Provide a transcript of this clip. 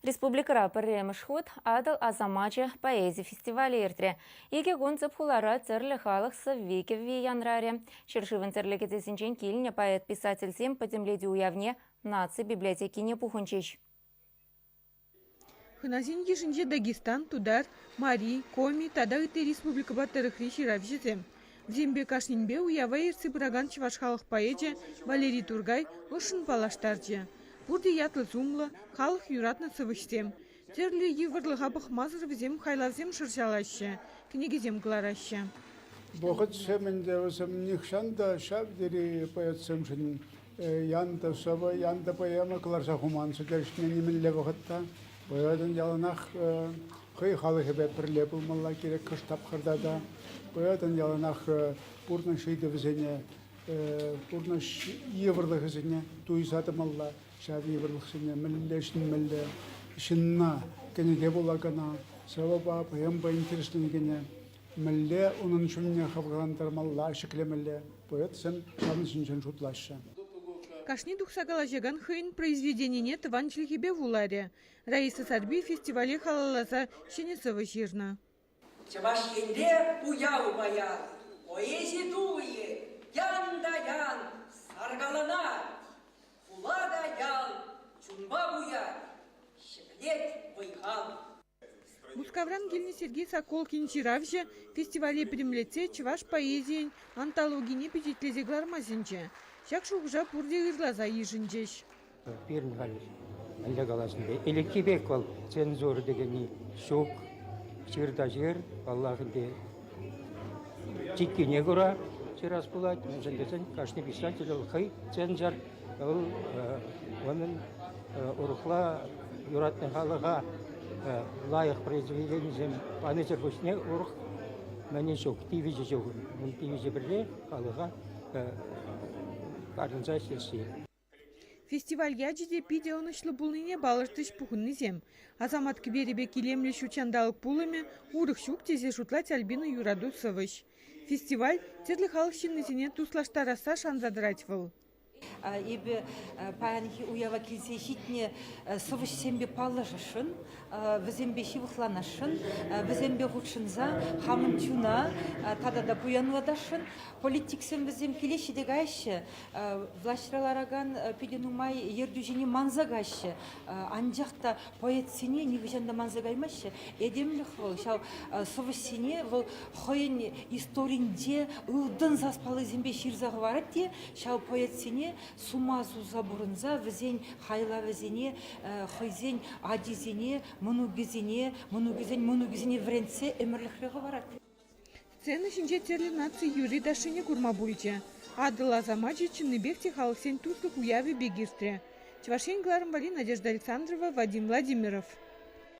Республикӑра пӗрремӗш хут «Атӑл асамачӗ» поэзи фестивалӗ иртрӗ. Икӗ кун тӗп хулара тӗрлӗ халӑх сӑвви-кӗвви янрарӗ. Ҫӗршывӑн тӗрлӗ кӗтесӗнчен килнӗ поэт-писательсем пӗтӗмлетӳ уявне наци библиотекине пухӑнчӗҫ. Хӑнасен йышӗнче Дагестан, Тутар, Мари, Коми тата ытти республикӑпа тӑрӑхри ҫыравҫӑсем. Вӗсемпе кашнинпе уява ертсе пыракан чӑваш халӑх поэчӗ Валерий Туркай ӑшшӑн паллаштарчӗ. Пурте ятлӑ-сумлӑ, халӑх юратнӑ сӑвӑҫсем. Тӗрлӗ йывӑрлӑха пӑхмасӑр вӗсем хайлавсем шӑрҫалаҫҫӗ, кӗнекесем кӑлараҫҫӗ. Вӑхӑтсем ӗнтӗ вӗсем нихҫан та ҫав тери поэтсемшӗн янтӑ сӑвӑ, янтӑ поэма кӑларса хуман сӗтел ҫине нимӗнле вӑхӑт та. Поэтӑн яланах хӑй халӑхӗпе пӗрле пулмалла кирек хӑш тапхӑрта та. Поэтӑн яланах пурнӑҫ ыйтӑвӗсене, пурнӑҫ йывӑрлӑхӗсене туйса тӑмалла. Ҫав йывӑрлӑхсене мӗнле ҫӗнмелле, ҫынна, кӗнеке вулакана, сӑвӑпа, поэмӑпа интересленекене мӗнле унӑн чунне хавхалантармалла, ҫӗклемелле, поэтсем ҫавӑн ҫинчен шутлаҫҫӗ. Кашни тухса калаҫакан хӑйӗн произведенине тӑван чӗлхепе вуларӗ. Раиса Сарпи фестивале халалласа ҫӗнӗ сӑвӑ ҫырнӑ. Чӑваш Енре уяв паян, поэзи туйӗ ян та ян саркаланать. Хула та ял чунпа пуять, ҫӗклет вӑй-хал. Мускавран килнӗ Сергей Соколкин ҫыравҫӑ фестивале пӗтӗмлетсе чӑваш поэзийӗн антологине пичетлесе кӑларма сӗнчӗ. Ҫак шухӑша пурте ырласа йышӑнчӗҫ. Пирӗн халь мӗнле калас ӗнтӗ, ӗлӗкхи пек вӑл цензура текенни ҫук. Ҫыр та ҫыр, паллах ӗнтӗ, чиккине кура ҫырас пулать. Мӗншӗн тесен кашни писатель вӑл хӑй цензор, вӑл унӑн урӑхла юратнӑ халӑха лайӑх произведенисем панисӗр пуҫне урӑх мӗнӗ ҫук, тивӗҫӗ ҫук. Ун тивӗҫӗ пӗрре халӑха карӑнса ӗҫлесси. Фестиваль ячӗ те питӗ ӑнӑҫлӑ пулнине палӑртрӗҫ пухӑннисем. Асамат кӗперӗ пек илемлӗ ҫут ҫанталӑк пулӑмӗ урӑх ҫук тесе шутлать Альбина Юрату сӑвӑҫ. Фестиваль тӗрлӗ халӑх ҫыннисене туслаштарасса шанса тӑрать вӑл. Эпӗ паянхи уява килсе ҫитнӗ сӑвӑҫсемпе паллашасшӑн, вӗсемпе ҫывӑхланасшӑн, вӗсемпе хутшӑнса хамӑн чуна тата та пуянлатасшӑн. Политиксем вӗсем килеҫҫӗ те каяҫҫӗ, влаҫра ларакан питӗ нумай ертӳҫӗне манса каҫҫӗ. Анчах та поэтсене нихӑҫан та манса каймаҫҫӗ. Этемлӗх вӑл ҫав сӑвӑҫсене вӑл хӑйӗн историнче ылтӑн саспаллисемпе ҫырса хӑварать те ҫав поэтсене сума суса пурӑнса вӗсен хайлавӗсене хӑйсен ачисене, мӑнукӗсене, мӑнукӗсен мӑнукӗсене вӗрентсе ӗмӗрлӗхре хӑварать. Сцена ҫинче тӗрлӗ наци юрри-ташшине курма пулчӗ. Атӑл асамачӗ чӑннипех те халӑхсен туслӑх уявӗ пек иртрӗ. Чӑваш Ен кӑларӑм валли Надежда Александрова, Вадим Владимиров.